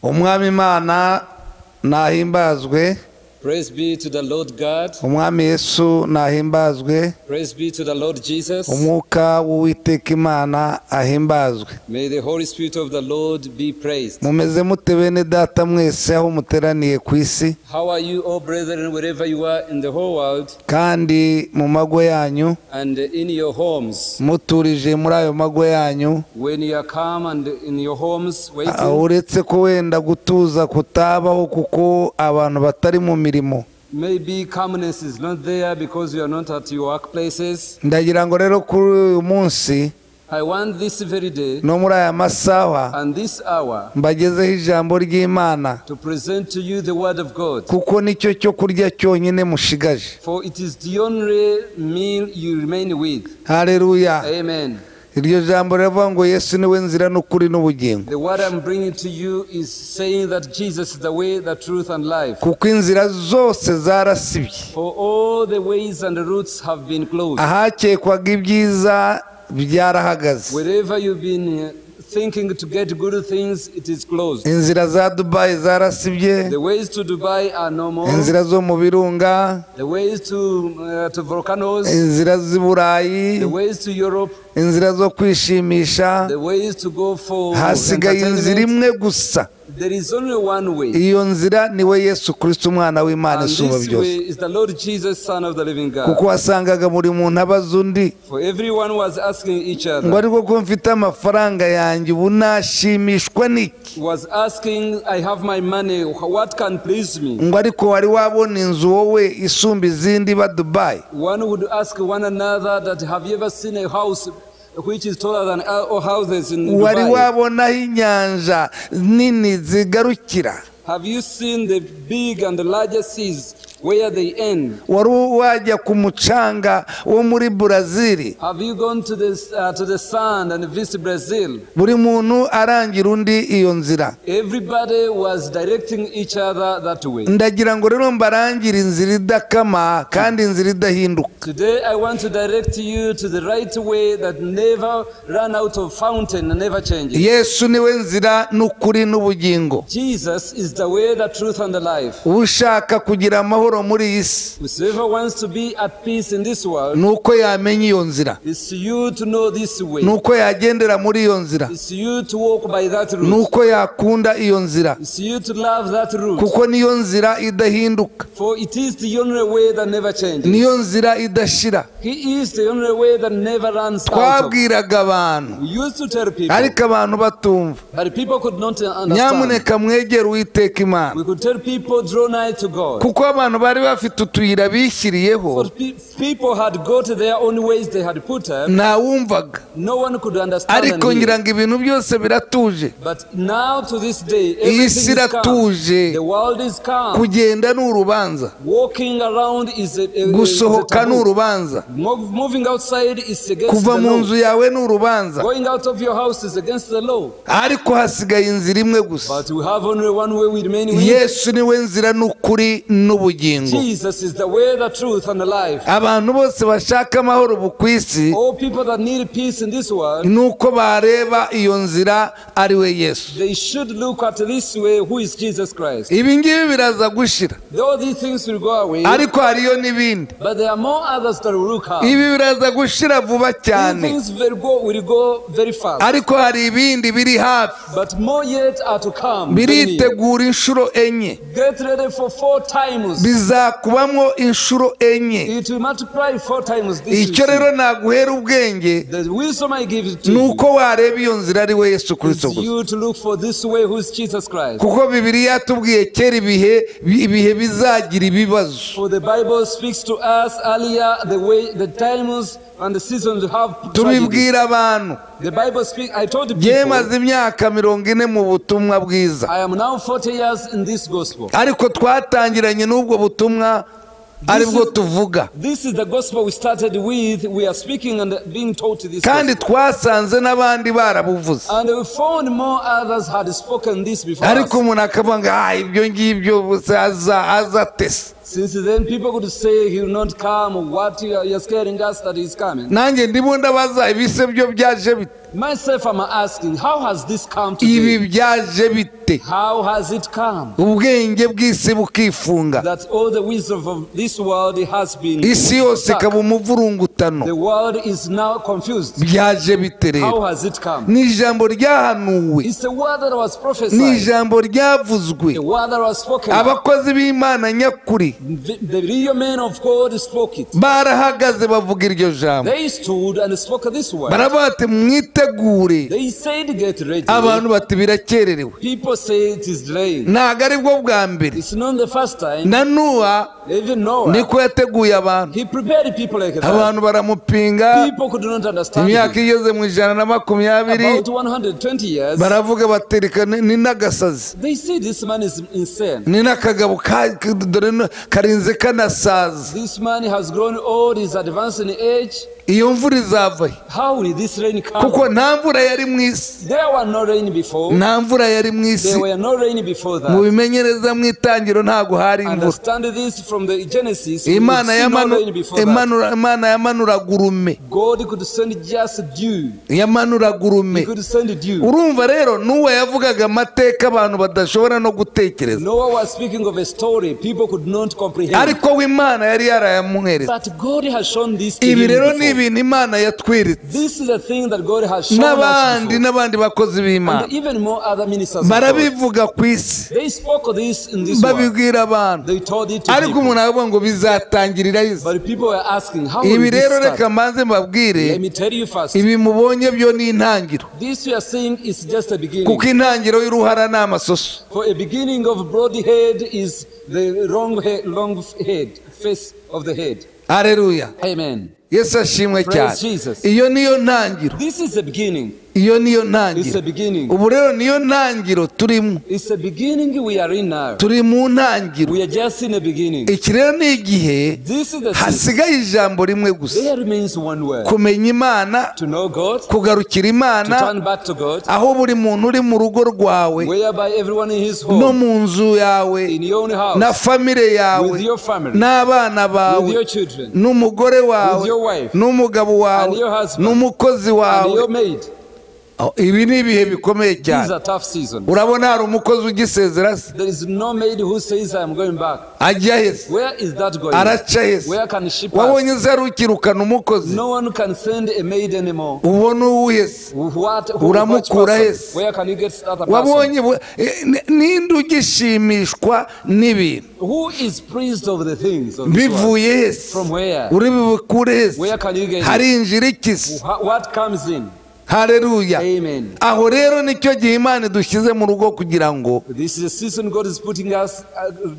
Umwami Imana nahimbazwe. Praise be to the Lord God. Umwami Yesu nahimbazwe. Praise be to the Lord Jesus. Umwuka w'Uwiteka Imana ahimbazwe. May the Holy Spirit of the Lord be praised. Mumeze mute bene data mwese aho muteraniye ku isi? How are you all brethren wherever you are in the whole world? Kandi mu mago yanyu. And in your homes. Muturije muri ayo mago yanyu. When you are calm and in your homes waiting. Uretse ko wenda gutuza kutabaho kuko abantu batari mu mirimo. Maybe calmness is not there because you are not at your workplaces. Ndagira ngo rero kuri uyu munsi, I want this very day, no muri aya masaha, and this hour, mbagezeho ijambo ry'Imana, to present to you the word of God. Kuko nicyo cyo kurya cyonyine mushigaje. For it is the only meal you remain with. Hallelujah. Amen. Iryo jambo riravuga ngo Yesu niwe nzira n'ukuri n'ubugingo. The word I'm bringing to you is saying that Jesus is the way, the truth and life. Kuko inzira zose zarasibye. For all the ways and the routes have been closed. Ahakekwaga ibyiza byarahagaze. Wherever you've been thinking to get good things, it is closed. Inzira za Dubai zarasibye. The ways to Dubai are no more. Inzira zo mu birunga. The ways to volcanoes. Inzira z'i Burayi. The ways to Europe. Inzira zo kwishimisha. The ways to go for hasigaye inzira imwe gusa. There is only one way. Iyo nzira niwe Yesu Kristo umwana w'Imana isumba byose. And this way is the Lord Jesus, Son of the living God. Kuko wasangaga muri muntu abaza undi. For everyone was asking each other. Ngo ariko ko mfite amafaranga yanjye ubu nashimishwa n'iki? Was asking, I have my money, what can please me? Ngo ariko wari wabona inzu wowe isumba izindi ba Dubai? One would ask one another that have you ever seen a house which is taller than all houses in Dubai? Wari wabonaho inyanja nini zigarukira? Have you seen the big and the largest seas where they end? Wari wajya ku mucanga wo muri Brazil? Have you gone to the sand and visit Brazil? Buri muntu arangira undi iyo nzira. Everybody was directing each other that way. Ndagira ngo rero mbarangira inzira idakama kandi inzira idahinduka. Today I want to direct you to the right way that never run out of fountain and never changes. Yesu niwe nzira n'ukuri n'ubugingo. Jesus is the way, the truth and the life. Ushaka kugira amahoro muri iyi si, whoever wants to be at peace in this world, nuko yamenya iyo nzira, is you to know this way, nuko yagendera muri iyo nzira, is you to walk by that route, nuko yakunda iyo nzira, is you to love that route, kuko niyo nzira idahinduka, for it is the only way that never changes, niyo nzira idashira. He is the only way that never runs out. Twabwiraga abantu, we used to tell people, ariko abantu batumva, but people could not understand. Nyamuneka mwegere Uwiteka Imana. We could tell people draw nigh to God. Kuko abantu bari bafite utuyira bishyiriyeho, people had got their own ways they had put up. Ntawumvaga. No one could understand. Ariko ngira ngo ibintu byose biratuje. But now to this day, iyi si everything is calm. iratuje. The world is calm. Kugenda ni urubanza. Walking around is a Gusohoka ni taboo. urubanza. Moving outside is against Kuva the mu law. nzu yawe ni urubanza. Going out of your house is against the law. Ariko hasigaye inzira imwe gusa. But we have only one way we remain with. Yesu niwe nzira n'ukuri n'ubugingo. Jesus is the way, the truth and the life. Abantu bose bashaka amahoro bu ku isi, all people that need peace in this world, nuko bareba iyo nzira ari we Yesu. They should look at this way, who is Jesus Christ. Ibi ngibi biraza gushira. All these things will go away. Ariko hariyo n'ibindi. But there are more others that will come. Ibi biraza gushira vuba cyane. These things will go very fast. Ariko hari ibindi biri hafi. But more yet are to come. Biritegura inshuro enye. Get ready for 4 times. Bizakubamwo inshuro enye. It will multiply 4 times this. Icyo rero naguhera ubwenge, the wisdom I give to you, nuko wareba iyo nzira ari we Yesu Kristo gusa. You to look for this way who is Jesus Christ. Kuko Bibiliya yatubwiye kera ibihe bizagira ibibazo. For the Bible speaks to us earlier the way the times and the seasons have tragedies. Tubibwira abantu. The Bible speaks, I told the people, Byemaze imyaka 40 mu butumwa bwiza. I am now 40 years in this gospel. Ariko twatangiranye n'ubwo butumwa aribwo tuvuga. This is the gospel we started with. We are speaking and being taught this. Kandi twasanze n'abandi barabuvuze. And we found more others had spoken this before. Ariko umuntu akavuga ngo ibyo ngibyo aza tese. Since then people could say he will not come. What you are scaring us that he is coming. Nanjye ndimo ndabaza ibise byo byaje bite. Myself I'm asking, how has this come to Ibi be? byaje bite? bite? How has it come Ubwenge bw'isi bukifunga, that all the wisdom of this world has been isi yose stuck? ikaba umuvurungutano. The world is now confused. Byaje bite rero? How has it come? Ni ijambo ryahanuwe, It's a word that was ni prophesied, ijambo ryavuzwe. a word that was spoken. Abakozi b'Imana nyakuri The real men of God spoke it. barahagaze bavuga iryo jambo, They stood and spoke this word. baravuga bati mwitegure. They said, get ready. Abantu bati birakererewe. People say it is delaying. Ntabwo ari bwo bwa mbere. It's not the first time. Na Nowa Even Noah, niko yateguye abantu, he prepared people like that. abantu baramupinga. People could not understand Imyaka him. igeze mu 120 About 120 years, baravuga batereka ni n'agasazi, they say this man is insane. ni n'akagabo dore karinze kanasaza. This man has grown old, is advanced in age. Iyo mvura izava he? How will this rain come? Kuko nta mvura yari mu isi, There were no rain before. nta mvura yari mu isi. There were no rain before Mu that. bimenyereza mu itangiro ntabwo hari imvura. Understand this from the Genesis. We would Imana see no rain before that. Imana yamanuraga urume, God could send just dew. yamanuraga urume. He could send dew. Urumva rero Nowa yavugaga amateka abantu badashobora no gutekereza, Noah was speaking of a story people could not comprehend. ariko we Imana yari yarayamuhereza. But God has shown this to Ibi him rero ni before. ibintu Imana yatweretse This is a thing that God has shown us n'abandi before. n'abandi bakozi b'Imana And even more other ministers of God. barabivuga ku isi, They spoke this in this world. babibwira abantu, They told it to ariko people. umuntu aravuga ngo bizatangirira isi. But people were asking, how will Ibi this rero start? reka mbanze mbabwire, Let me tell you first. ibi mubonye byo ni intangiro, This you are seeing is just a beginning. kuko intangiro y'uruhara ni amasoso. For a beginning of broad head is the wrong head, long head, face of the head. Haleluya, Amen. Yesu ashimwe Praise cyane. Jesus. Iyo niyo ntangiro, This is the beginning. iyo niyo It's ntangiro. a beginning. Ubu rero niyo ntangiro turimo, It's a beginning we are in now. turi mu ntangiro. We are just in a beginning. Iki rero ni igihe This is the season. hasigaye ijambo rimwe gusa, There remains one word. kumenya Imana, To know God, kugarukira to Imana, turn back to God, aho buri muntu uri mu rugo rwawe whereby everyone in his no home, mu nzu yawe in your own na house, famire yawe with your family, n'abana bawe with your children, n'umugore wawe with your wife, n'umugabo wawe and your husband, n'umukozi and wawe. your maid. Ibi ni ibihe bikomeye cyane. These are tough seasons. Urabona hari umukozi ugisezera se? There is no maid who says I am going back. Ajya hese? Where is that going? Araca hese? Where can she pass? Wabonye se arukirukana umukozi? No one can send a maid anymore. Ubona uwuhe se? What, who, Uramukura which person? hese? Where can you get other person? Wabonye ninde ugishimishwa n'ibintu? Who is pleased of the things of this world? Bivuye hese? From where? Uri bubikure hese? Where can you get it? Harinjira iki se? What comes in? Haleluya. Amen. Aho rero nicyo gihe Imana idushyize mu rugo kugira ngo This is a season God is putting us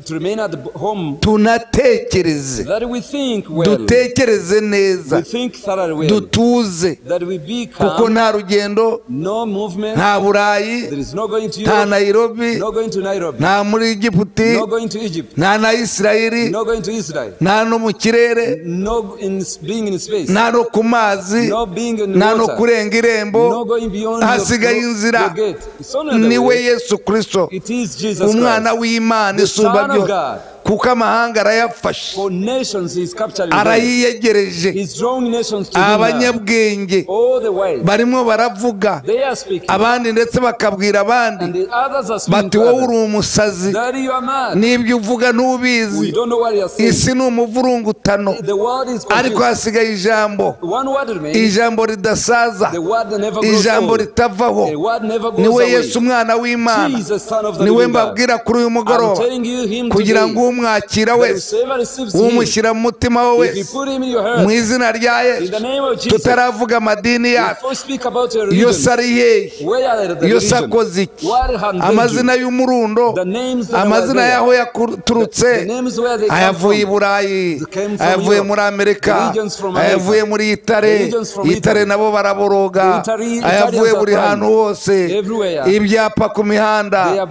to remain at home, tunatekereze, that we think well, dutekereze neza, we think thoroughly well, dutuze, that we be kuko calm, nta rugendo, no movement, nta Burayi, there is no going to nta Europe, Nairobi, no going to Nairobi, nta muri Egiputi, no going to Egypt, nta na Isirayeli, no going to Israel, nta no mu kirere, no in being in space, nta no ku mazi, no being in nta no water, kurenga irembo, no going beyond hasigaye your inzira. gate. It's only the Niwe way. Yesu Kristo, It is Jesus umwana Christ. w'Imana The isumba Son of byose, God. kuko amahanga arayafashe, For nations he is capturing them. arayiyegereje. He's drawing nations to him now. Abanyabwenge All the way. barimo baravuga, They are speaking. abandi ndetse bakabwira abandi And the others are speaking bati to wowe uri others. umusazi, Daddy, you are mad. n'ibyo uvuga We ntubizi, don't know what you are saying. isi ni umuvurungutano. The world is Ariko confused. hasigaye ijambo, One word remains. ijambo ridasaza, The word that never grows ijambo old. ritavaho, The word never goes niwe away. Yesu umwana w'Imana. Jesus, Son of the Niwe living God. mbabwira kuri uyu I'm mugoroba, telling you him kugira today. ngo umwakira That wese, whosoever receives him, umushyira mu mutima we if you wese, put him in your mu heart, izina rya in Yesu, the name of Jesus, tutaravuga amadini yacu, before speak about your iyo religion, se ari hehe, where are the iyo se religion? akoze iki, What have they amazina do? y'umurundo, The names that were amazina there. y'aho yaturutse, The names where they come ayavuye i from. Burayi, They came from ayavuye Europe. muri Amerika, The regions from America. ayavuye muri Itare, The regions from Itare Italy. nabo baraboroga, The ayavuye Italians are buri crying. hantu hose, Everywhere. ibyapa ku mihanda, They are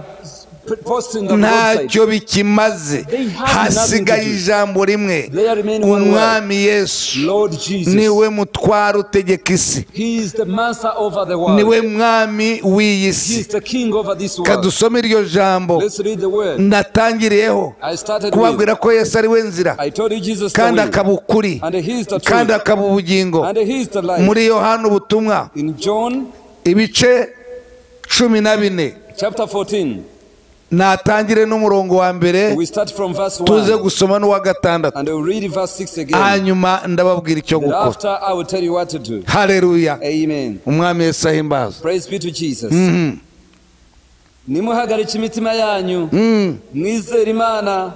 posting the roadside. ntacyo bikimaze. They have nothing to Hasigaye do. ijambo rimwe, There remain one word. umwami Yesu Lord Jesus. niwe mutwaro utegeka isi, He is the master over the world. niwe mwami w'iyi He si. is the king over this world. Kadusome iryo jambo Let's read the word. natangiriyeho I started with, kubabwira ko Yesu ari we nzira, I told you Jesus the kandi way, akaba ukuri, and he is the kandi truth, akaba ubugingo. and he is the life. Muri Yohana ubutumwa In John ibice 14 chapter 14, Natangire n'umurongo wa mbere. We start from verse 1. Tuze gusoma n'uwa gatandatu. And we read verse 6 again. Hanyuma ndababwira icyo gukora. After I will tell you what to do. Hallelujah. Amen. Umwami Yesu ahimbazwe. Praise be to Jesus. Nimuhagarike imitima yanyu. Mwizere Imana,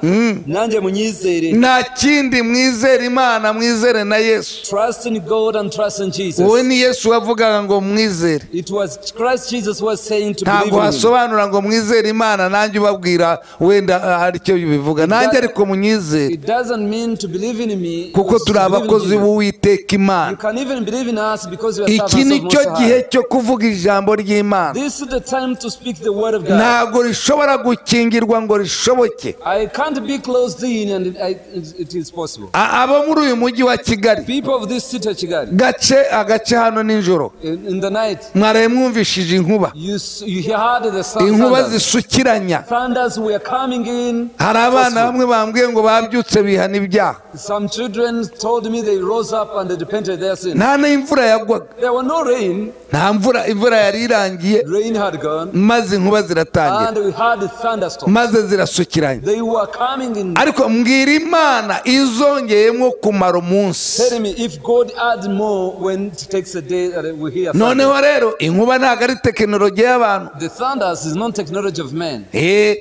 nanjye munyizere. Nta kindi, mwizere Imana, mwizere na Yesu. Trust in God and trust in Jesus. Wowe ni Yesu wavugaga ngo mwizere. It was Christ Jesus was saying to believe in Ntabwo him. hasobanura ngo mwizere Imana nanjye ubabwira wenda hari icyo bivuga. Nanjye ariko munyizere. It doesn't mean to believe in me. Kuko turi abakozi b'Uwiteka Imana. You can even believe in us because we are servants Iki of ni Most cyo High. gihe cyo kuvuga ijambo ry'Imana. This is the time to speak the word of God. Ntabwo rishobora gukingirwa ngo rishoboke. I can't be closed in and it is possible. Abo muri uyu mujyi wa Kigali. People of this city of Kigali. Gace agace hano nijoro. In the night. Mwaraye mwumvishije inkuba. You heard the sound. Inkuba zisukiranya. Thunders were coming in. Hari abana bamwe bambwiye ngo babyutse bihana ibyaha. Some children told me they rose up and they repented their sins. Nta n'imvura yagwaga. There were no rain. Nta mvura, imvura yari irangiye. Rain had gone. Maze inkuba ziratangira. And we had thunderstorms. Maze zirasukiranya. They were coming in. Ariko mbwira Imana izongeyemo kumara umunsi. Tell me if God adds more when it takes a day that we hear thunder. Noneho rero inkuba ntabwo ari tekinoloji y'abantu. The thunders is not technology of men.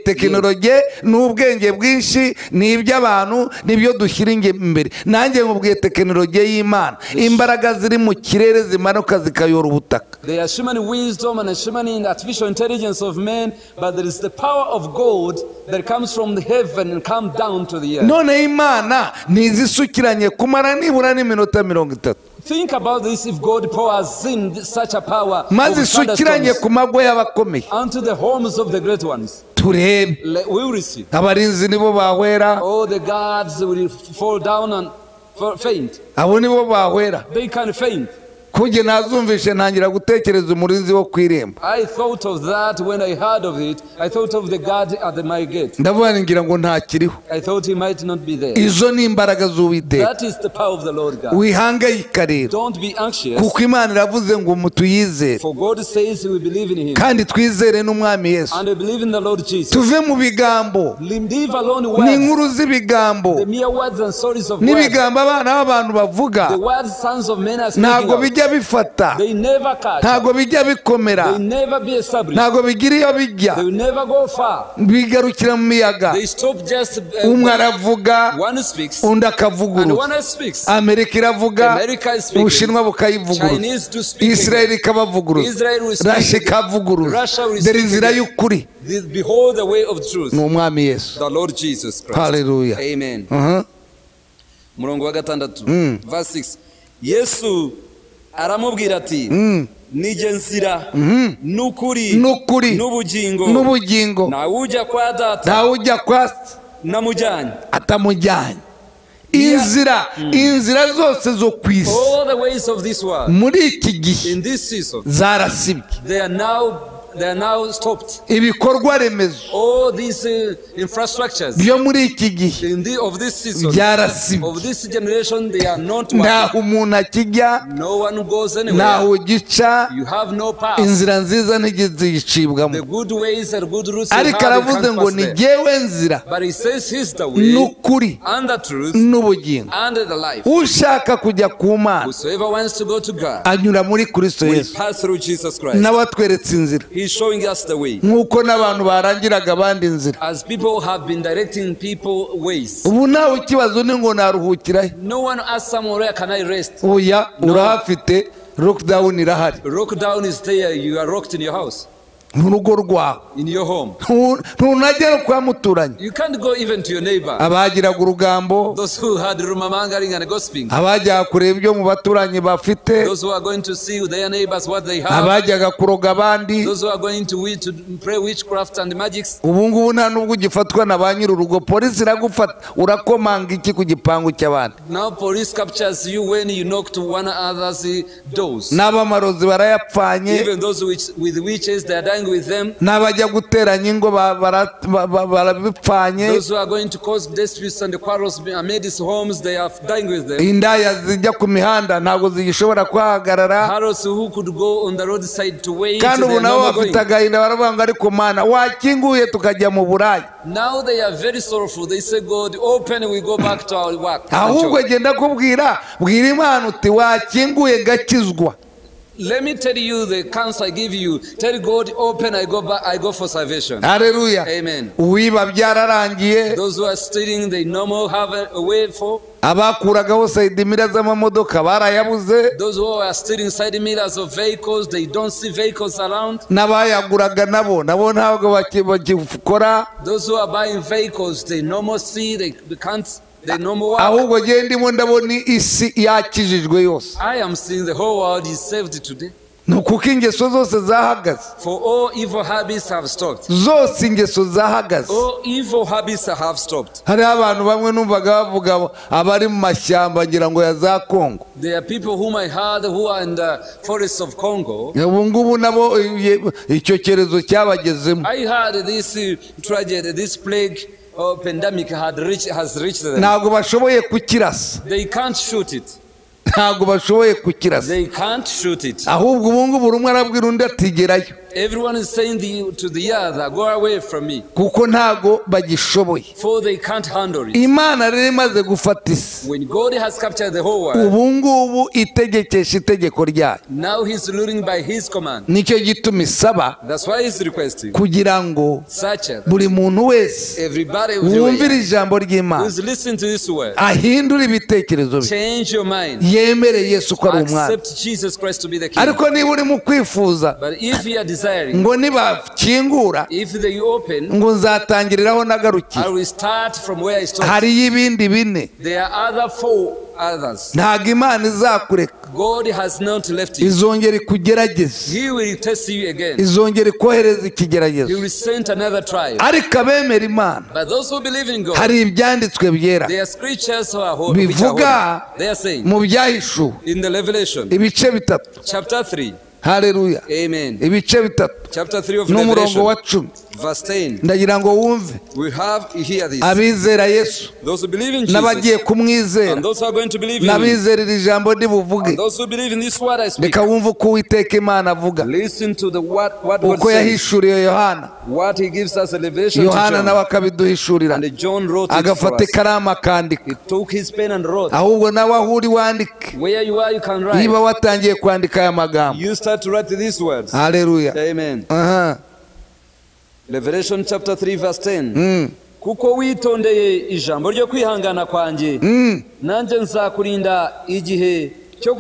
Tekinoloji ni ubwenge bwinshi, ni iby'abantu, nibyo dushyira imbere. Nanjye nkubwiye tekinoloji y'Imana. Imbaraga ziri mu kirere zimanuka zikayora ubutaka. There are human wisdom and human artificial intelligence of men, but there is the power of God that comes from the heaven and come down to the earth. None Imana ntizisukiranye kumara nibura n'iminota 30. Think about this, if God pours in such a power maze isukiranye ku mago y'abakomeye unto the homes of the great ones. Turebe. We will see. Abarinzi nibo bahwera. All the guards will fall down and faint. Abo nibo bahwera. They can faint. Kujye nazumvishe ntangira gutekereza umurinzi wo kwirembo. I thought of that when I heard of it. I thought of the guard at my gate. Ndavuga ngira ngo ntakiriho. I thought he might not be there. Izo ni imbaraga z'Uwiteka. That is the power of the Lord God. Wihangayika rero. Don't be anxious. Kuko Imana iravuze ngo mutuyizere. For God says we believe in him. Kandi twizere n'Umwami Yesu. And we believe in the Lord Jesus. Tuve mu bigambo. Leave alone words. N'inkuru z'ibigambo. The mere words and stories of words. N'ibigambo abana b'abantu bavuga. The words sons of men are speaking. Ntabwo bijya bifata. They never catch. Ntabwo bijya bikomera. They never be established. Ntabwo bigira iyo bijya. They will never go far. Bigarukira mu miyaga. They stop just umwe aravuga, one speaks, undi and akavuguruza. one speaks. Amerika iravuga, America is speaking. Ubushinwa bukayivuguruza, Chinese do speak. Israel ikabavuguruza, Israel will speak. Russia ikavuguruza. Russia will Dore speak inzira again. y'ukuri Behold the way of truth. ni Umwami Yesu. The Lord Jesus Christ. Hallelujah. Amen. Murongo wa gatandatu. Verse 6. Yesu aramubwira ati nijye nzira n'ukuri n'ubugingo n'ubugingo, ntawujya kwa data, ntawujya kwa namujyanye atamujyanye. Inzira, inzira zose zo ku isi all the ways of this world muri iki gihe in this season zarasibye. They are now stopped. Ibikorwa remezo all these infrastructures byo muri iki gihe of this season byarasibye. Of this generation they are not working. Ntaho umuntu akijya, no one goes anywhere. Ntaho ugica, you have no path. Inzira nziza ntizicibwamo. The good ways and good routes ariko aravuze ngo ni jyewe nzira but he says he's the way n'ukuri and the truth n'ubugingo. and the life. Ushaka kujya ku Mana whosoever wants to go to God anyura muri Kristo Yesu. Pass through Jesus Christ. Nawe atweretse inzira. He's showing us the way. Nkuko n'abantu barangiraga abandi inzira. As people have been directing people ways. Ubu nawe ikibazo ni ngo naruhukira he? No one asks someone where can I rest? Oya, urahafite, lockdown irahari. Lockdown is there, you are locked in your house. Mu rugo rwawe. In your home. Ntunagera kwa muturanyi. You can't go even to your neighbor. Abagiraga urugambo. Those who had rumamangering and gossiping. Abajyaga kureba ibyo mu baturanyi bafite. Those who are going to see their neighbors what they have. Abajyaga kuroga abandi. Those who are going to pray witchcraft and magics. Ubu ngubu nta nubwo ugifatwa na ba nyir'urugo, polisi iragufata urakomanga iki ku gipangu cy'abandi. Now police captures you when you knock to one another's doors. N'abamarozi barayapfanye. Even those with witches they are dying dying with them. N'abajya guteranya ingo barabipfanye. Those who are going to cause disputes and quarrels amidst homes, they are dying with them. Indaya zijya ku mihanda ntabwo zigishobora kuhagarara. Harlots who could go on the roadside to wait, kandi they ubu are nabo no more bafite going. agahinda baravuga ngo ariko Mana wakinguye tukajya mu buraya. Now they are very sorrowful. They say, God, open, we go back to our work and Ahubwo job. genda kubwira bwira Imana uti wakinguye ngakizwa. Let me tell you the counsel I give you. Tell God, open, I go back, I go for salvation. Haleluya. Amen. Uwiba byararangiye. Those who are stealing, they no more have a way for. Abakuragaho side mirror z'amamodoka barayabuze. Those who are stealing side mirrors of vehicles, they don't see vehicles around. N'abayaguraga nabo ntabwo bagikora. Those who are buying vehicles, they no more see, they can't, they no more work. Ahubwo genda ndimo ndabona isi yakijijwe yose. I am seeing the whole world is saved today. Ni kuko ingeso zose zahagaze. For all evil habits have stopped. Zose ingeso zahagaze. All evil habits have stopped. Hariho abantu bamwe numvaga bavuga abari mu mashyamba ngira ngo ya za Kongo. There are people whom I heard who are in the forests of Congo. Ubu ngubu nabo icyo cyorezo cyabagezemo. I heard this tragedy, this plague or pandemic has reached them. Ntabwo bashoboye kukirasa. They can't shoot it. Ntabwo bashoboye kukirasa. They can't shoot it. Ahubwo ubu ngubu rumwe arabwira undi ati gerayo. Everyone is saying to the other, go away from me. Kuko ntago bagishoboye. For they can't handle it. Imana rero imaze gufata isi. When God has captured the whole world. Ubu ngubu itegekesha itegeko ryayo. Now he's ruling by his command. Nicyo gituma isaba. That's why he's requesting. Kugira ngo such a buri muntu wese everybody wumvira ijambo ry'Imana who is listening to this word, ahindure ibitekerezo bye. Change your mind. Yemere Yesu ko ari umwami. Accept Jesus Christ to be the king. Ariko niba urimo kwifuza, but if you are desiring, ngo nibakingura, if they open, ngo nzatangiriraho nagarukiye. I will start from where I stopped. Hariyo ibindi bine. There are other four others. Ntabwo Imana izakureka. God has not left you. Izongera ikugerageze. He will test you again. Izongera ikohereze ikigeragezo. He will send another trial. Ariko abemera Imana, but those who believe in God, hari ibyanditswe byera there are scriptures who are holy, which are bivuga holy. They are saying mu byahishuwe in the Revelation ibice bitatu. chapter 3. Haleluya. Amen. Ibice bitatu Chapter 3 of n'umurongo wa Revelation, 10. verse 10. Ndagira ngo wumve. We have here this. Abizera Yesu, those who believe in Jesus, n'abagiye kumwizera, and those who are going to believe in him, n'abizera ijambo ndibuvuge, and those who believe in this word I speak. Reka wumve uko Uwiteka Imana avuga. Listen to the what God Uko says. yahishuriye Yohana. What he gives us a revelation to Yohana John. nawe akabiduhishurira. And John wrote it for Agafata us. ikaramu akandika. He took his pen and wrote. Ahubwo nawe aho uri wandike. Where you are, you can write. Niba watangiye kwandika aya magambo. You start to write these words. Haleluya. Amen. Revelation chapter 3 verse 10. Kuko witondeye ijambo ryo kwihangana kwanjye, nanjye nzakurinda igihe cyo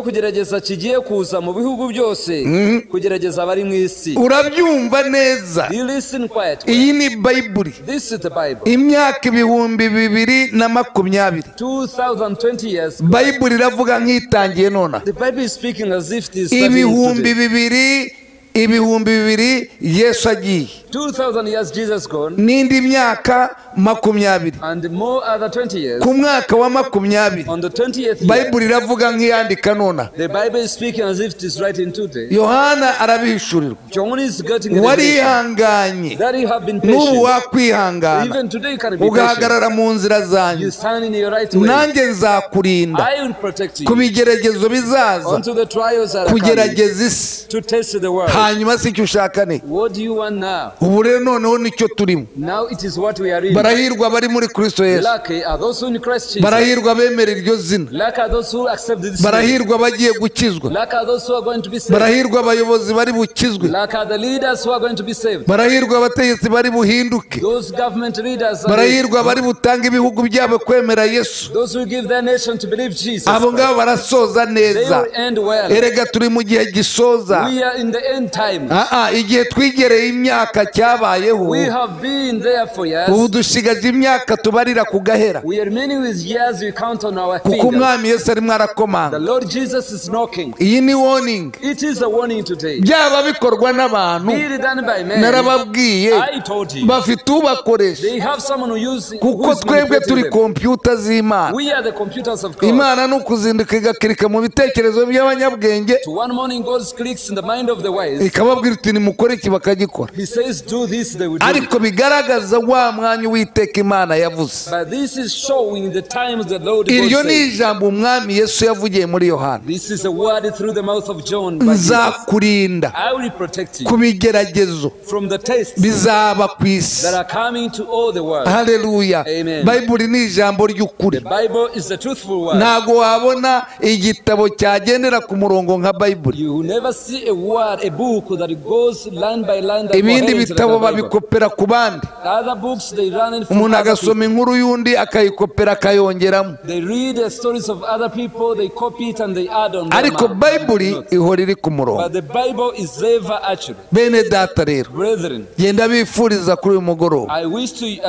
kugerageza kigiye kuza mu bihugu byose, kugerageza abari mu isi. Urabyumva neza. You listen quietly. Iyi ni Bible. This is the Bible. Imyaka 2020. 2020 years. Bible iravuga nk'itangiye nona. The Bible is speaking as if it is starting today. 2000 Yesu agiye. 2000 years Jesus gone. N'indi myaka 20. And more other 20 years. Ku mwaka wa 20. On the 20th year. Bible iravuga nk'iyandika nona. The Bible is speaking as if it is writing today. Yohana arabihishurirwa. John is getting a revelation. Warihanganye. That you have been N'ubu patient. wakwihangana. Even today you can be patient. Ugahagarara mu nzira zanjye. You stand in your right way. Nanjye nzakurinda. I will protect you. Ku bigeragezo bizaza. Unto the trials that are coming. Kugerageza isi. To test the world. Hanyuma si icyo ushaka ni. What do you want now? Ubu rero noneho nicyo turimo. Now it is what we are in. Barahirwa bari muri Kristo Yesu. Lucky are those who in Christ Jesus. Barahirwa bemera iryo zina. Lucky are those who accept this name. Barahirwa bagiye gukizwa. Lucky are those who are going to be saved. Barahirwa abayobozi bari bukizwe. Lucky are the leaders who are going to be saved. Barahirwa abategetsi bari buhinduke. Those government leaders. Barahirwa bari butange ibihugu byabo kwemera Yesu. Those who give their nation to believe Jesus. Abo ngabo barasoza neza. They will end well. Erega turi mu gihe gisoza. We are in the end time. Igihe twigereye imyaka cyabayeho. We have been there for years. Ubu dushigaje imyaka tubarira ku gahera. We are remaining with years we count on our Kuko fingers. umwami Yesu arimo arakomanga. The Lord Jesus is knocking. Iyi ni warning. It is a warning today. Byaba bikorwa n'abantu. Be it done by men. Narababwiye. I told you. Bafite ubakoresha. They have someone who uses. Kuko twebwe turi computer z'Imana. We are the computers of God. Imana ni ukuzinduka igakirika mu bitekerezo by'abanyabwenge. To one morning God clicks in the mind of the wise. Ikababwira iti nimukore iki bakagikora. He says do this, they will do. Ariko bigaragaza wa mwanya Uwiteka Imana yavuze. But this is showing the times the Lord God Iryo ni said. ijambo umwami Yesu yavugiye muri Yohana. This is a word through the mouth of John by Jesus. Nzakurinda I will protect you ku bigeragezo from the tests bizaba ku isi. that are coming to all the world. Haleluya. Amen. Bible ni ijambo ry'ukuri. The Bible is the truthful word. Ntago wabona igitabo cyagendera ku murongo nka Bible. You will never see a word, a book that goes line by line. Ibindi bitabo babikopera ku bandi. Other books they run in from Umuntu other agasoma people. inkuru y'undi akayikopera akayongeramo. They read the stories of other people, they copy it and they add on. Ariko Bible ihora iri ku murongo. But the Bible is ever accurate. Bene data rero, Brethren, genda bifuriza kuri uyu mugoroba I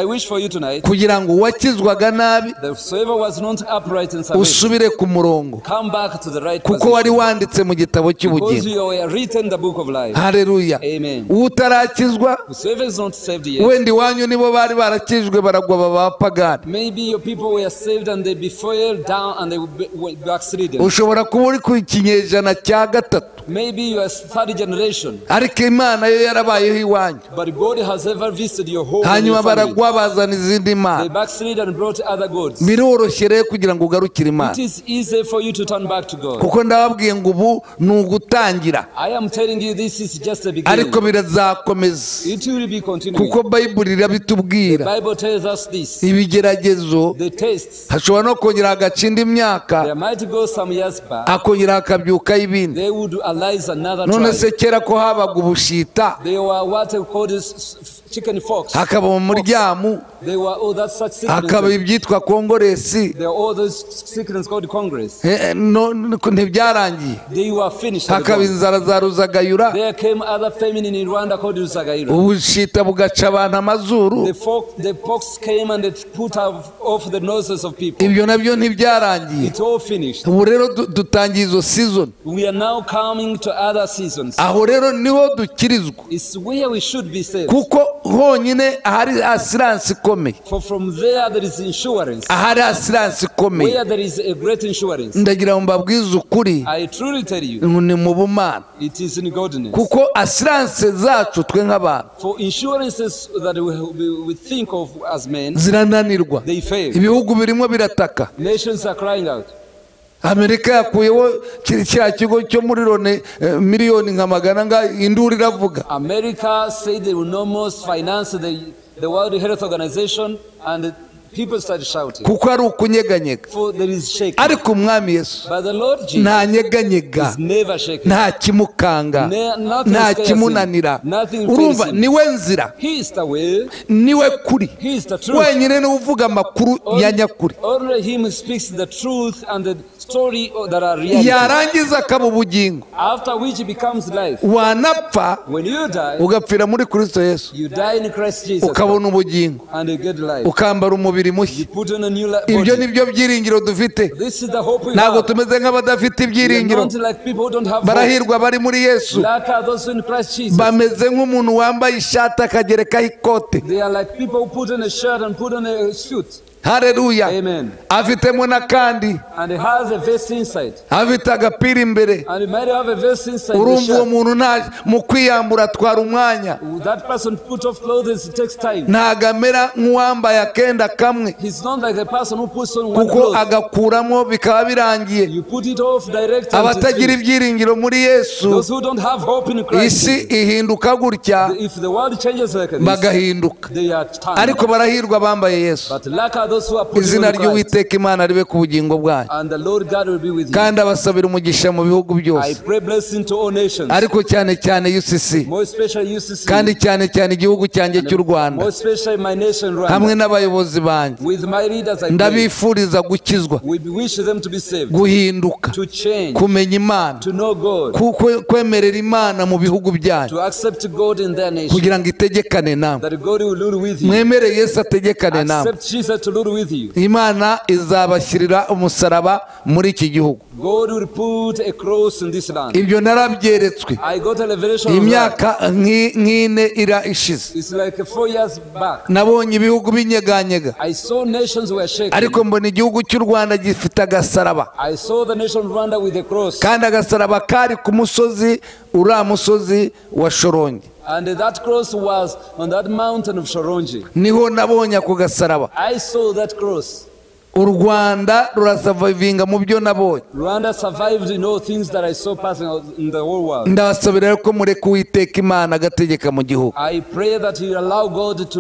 wish for you tonight kugira ngo uwakizwaga nabi that whoever was not upright in salvation, usubire ku murongo, come back to the right kuko position. wari wanditse mu gitabo Because cy'ubugingo. you were written the book of life. Haleluya. Amen. Utarakizwa, Whoever is not saved yet, wenda iwanyu nibo bari barakijwe baragwa baba abapagani. maybe your people were saved and they fell down and they were backslidden. Ushobora kuba uri ku kinyejana cya gatatu. Maybe you are third generation, Ariko Imana yo yarabayeho iwanyu. but God has ever visited your home and your Hanyuma family. baragwa bazana izindi mana. They backslid and brought other gods. Biroroshye rero kugira ngo ugarukire Imana. It is easy for you to turn back to God. Kuko ndababwiye ngo ubu ni ugutangira. I am telling you this is just the beginning. Ariko birazakomeza. It will be continuing. Kuko Bible irabitubwira. The Bible tells us this. Ibigeragezo The tests. hashobora no kongera hagacinda imyaka. There might go some years back. Akongera hakabyuka ibindi. They would arise another None tribe. se kera ko habaga ubushita. They were what they called chicken fox. Hakaba umuryamu. They were all that such sickness. Hakaba ibyitwa kongoresi. They were all those sickness called Congress. No, ntibyarangiye. They were finished. Hakaba inzara za Ruzagayura. There came other famine in Rwanda called Ruzagayura. Ubushita bugaca abantu amazuru. The pox came and it put off the noses of people. Ibyo nabyo ntibyarangiye. It's all finished. Ubu rero dutangiye izo season. We are now coming to other seasons. Aho rero niho dukirizwa. It's where we should be saved. Kuko honyine ahari assurance ikomeye. For from there there is insurance. Ahari assurance ikomeye. Where there is a great insurance. Ndagira ngo mbabwize ukuri. I truly tell you. Ni mu bumana. It is in godliness. Kuko assurance zacu twe nk'abantu. For insurances that we think of as men. Zirananirwa. They fail. Ibihugu birimo birataka. Nations are crying out. Amerika yakuyeho cya kigo cyo muri Loni miliyoni nka magana nga induru iravuga. America said they will no more finance the World Health Organization and people started shouting. Kuko ari ukunyeganyega. For there is shaking. Ariko umwami Yesu But the Lord Jesus ntanyeganyega, is never shaken. nta kimukanga, nta kimunanira. Urumva niwe nzira, He is the way. niwe kuri. He is the truth. Wenyine niwe uvuga amakuru ya nyakuri. Only him speaks the truth and the story that are reality. Yarangiza akaba ubugingo. After which it becomes life. Wanapfa When you die, ugapfira muri Kristo Yesu, you die in Christ Jesus. ukabona ubugingo, And you get life. ukambara umubiri mushya. You put on a new body. Ibyo nibyo byiringiro dufite. This is the hope we Ntabwo have. tumeze nk'abadafite We are ibyiringiro. not like people who don't have hope. Barahirwa bari muri Yesu. Like are those in Christ Jesus. Bameze nk'umuntu wambaye ishati akagerekaho ikote. They are like people who put on a shirt and put on a suit. Haleluya. Amen. Afitemo n'akandi. And he has a vest inside. Afite agapira imbere. And he might have a vest inside the Urumva uwo shirt. muntu nta mu kwiyambura atwara umwanya. That person put off clothes, it takes time. Ntago amera nk'uwambaye akenda kamwe. He's not like a person who puts on one Kuko cloth. agakuramo bikaba birangiye. You put it off direct. Abatagira ibyiringiro muri Yesu, Those who don't have hope in Christ, isi ihinduka gutya if the world changes like this, bagahinduka. they are turned. Ariko barahirwa bambaye Yesu. But like are Izina ry'Uwiteka Imana ribe ku bugingo bwanyu, kandi abasabira umugisha mu bihugu byose, ariko cyane cyane UCC, kandi cyane cyane igihugu cyanjye cy'u Rwanda, hamwe n'abayobozi banjye. Ndabifuriza gukizwa, guhinduka, kumenya Imana, kwemerera Imana mu bihugu byanyu kugira ngo itegekane namwe. Mwemere Yesu ategekane namwe. Imana izabashyirira umusaraba muri iki gihugu. Ibyo narabyeretswe imyaka nk'ine ira ishize. Nabonye ibihugu binyeganyega, ariko mbona igihugu cy'u Rwanda gifite agasaraba, kandi agasaraba kari ku musozi, uriya musozi wa Shorongi. And that cross was on that mountain of Shorongi. Niho nabonye ako gasaraba. I saw that cross. U Rwanda rurasavavinga mu byo nabonye. Rwanda survived in all things that I saw passing in the whole world. Ndabasabira ko mureka Uwiteka Imana agategeka mu gihugu. I pray that you allow God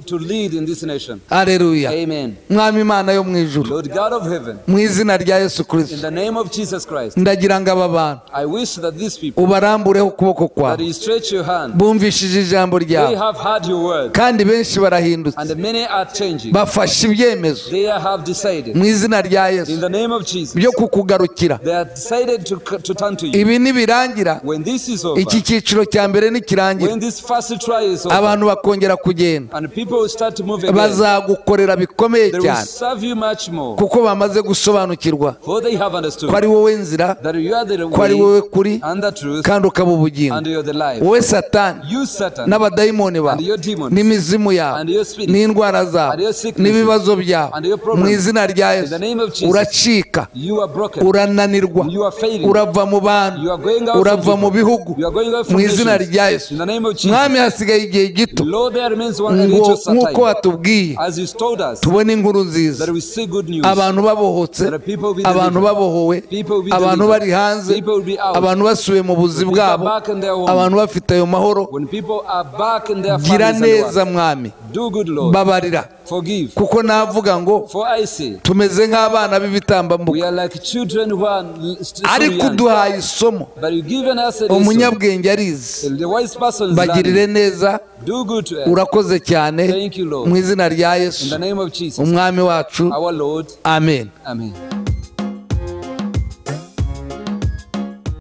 to lead in this nation. Hallelujah. Amen. Mwami Imana yo mu ijuru. Lord God of heaven. Mu izina rya Yesu Kristo. In the name of Jesus Christ. Ndagira ngo aba bantu, I wish that these people, ubarambureho ukuboko kwawe. That you stretch your hand. Bumvishije ijambo ryawe. They have heard your word. Kandi benshi barahindutse. And many are changing. Bafashe ibyemezo. They have decided. Mu izina rya Yesu. In the name of Jesus. Byo kukugarukira. They have decided to turn to you. Ibi nibirangira, when this is over, iki cyiciro cya mbere nikirangira, when this first trial is over, abantu bakongera kugenda, and people will start to move again, bazagukorera bikomeye they will cyane, serve you much more, kuko bamaze gusobanukirwa for they have understood ko ari wowe nzira, that you are the ko ari way wowe kuri, and the truth, kandi ukaba ubugingo. and you are the life. Wowe Satani You Satan, n'abadayimoni bawe, and your demons, n'imizimu yawe, and your spirits, n'indwara zawe, and your sicknesses, n'ibibazo byawe, and your problems, mu izina rya in the Yesu, name of Jesus, uracika, you are broken, urananirwa, you are failing, urava mu bantu, you are going out urava from mu people, bihugu, you are going out mu from izina nations. rya Yesu. In the name of Jesus. Mwami, hasigaye igihe gito Lord, there remains one ngo little nk'uko time, watubwiye as you told us, tubone inkuru nziza, that we see good news, abantu babohotse, that people will be abantu delivered, babohowe, people will be abantu delivered, bari hanze, people will be out, abantu basubiye mu buzi people are bwabo, back in their home, abantu bafite ayo mahoro. when people are back in their Gira families and neza work. Mwami, Do good, Lord. babarira, Forgive. kuko navuga ngo For I say, tumeze nk'abana b'ibitambambuga, we are like children who are still ariko young. uduhaye isomo. But you've given us a lesson. Umunyabwenge arizi, The wise person is bagirire learning. neza. Do good to us. Urakoze cyane, Thank you, Lord. mu izina rya In Yesu the name of Jesus, umwami wacu, our Lord. amen. Amen.